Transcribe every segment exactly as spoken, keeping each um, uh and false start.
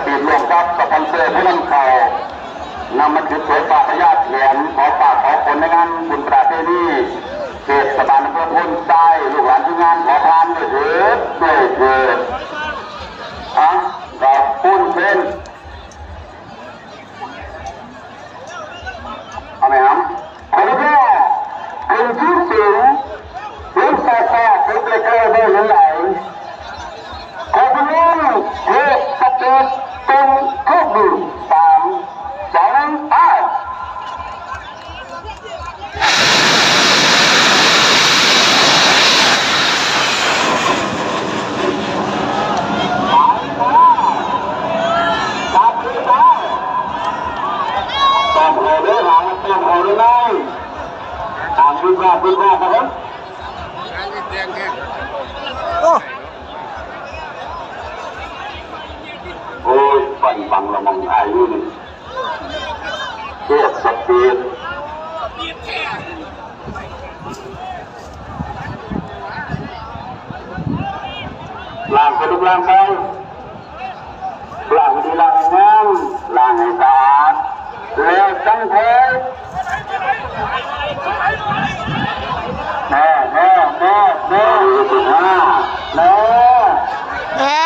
ติดร่วมกับสปอนเซอร์ผู้นำเข้านำมาจุดสวยปากพญาแถนขอฝากขอผลในงานบุญประเพณีเทศบาลอำเภอโพนทรายลูกหลานที่งานขอพานด้วยเถิดด้วยเถิดอ่ะขอบคุณเช่น เอาไหมครับ ขออนุญาตถึงที่สูง เว้นซาซาถึงไกลๆเดินหลายๆ ขอพนมเทพสถิตเป็นเครื่องดื่มสามสองไป จับเลยครับ จับเลยครับ จับเลย ทางขึ้นมาขึ้นมาครับ โอ้ โอ้ย ปั่นบังละมองไอ้นี่ เทพสถิตล้างไปลูกล้างไป ล้างให้ดีล้างให้งาม ล้างให้สะอาด แล้วจังค่อย แน่แน่แน่แน่ สิบห้า แน่ อ่า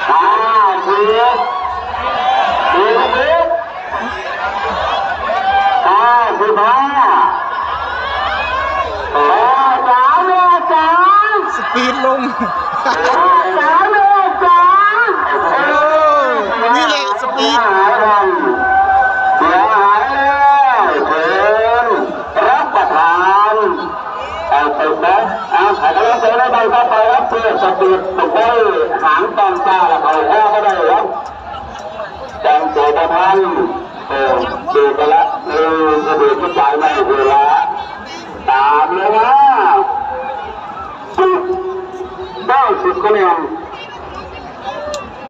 ห้าสิบ สี่สิบ ห้าสิบห้า แปดสาม แปดสาม สปีดลง แปดสาม แปดสาม โอ้ นี่แหละสปีด เสียหายแล้วเชิญรับประทาน เอาไปนะ เอาขายกำลังใจแล้วไปครับ ไปครับ เพื่อสปีดตกได้หางตอนเช้าแล้วเขาแค่ก็ได้ครับ จังโสประพันธ์ เออ เอกลักษณ์ เออ สะดุดผู้ชายไม่เวลา ตามเลยนะ ได้สิบคะแนน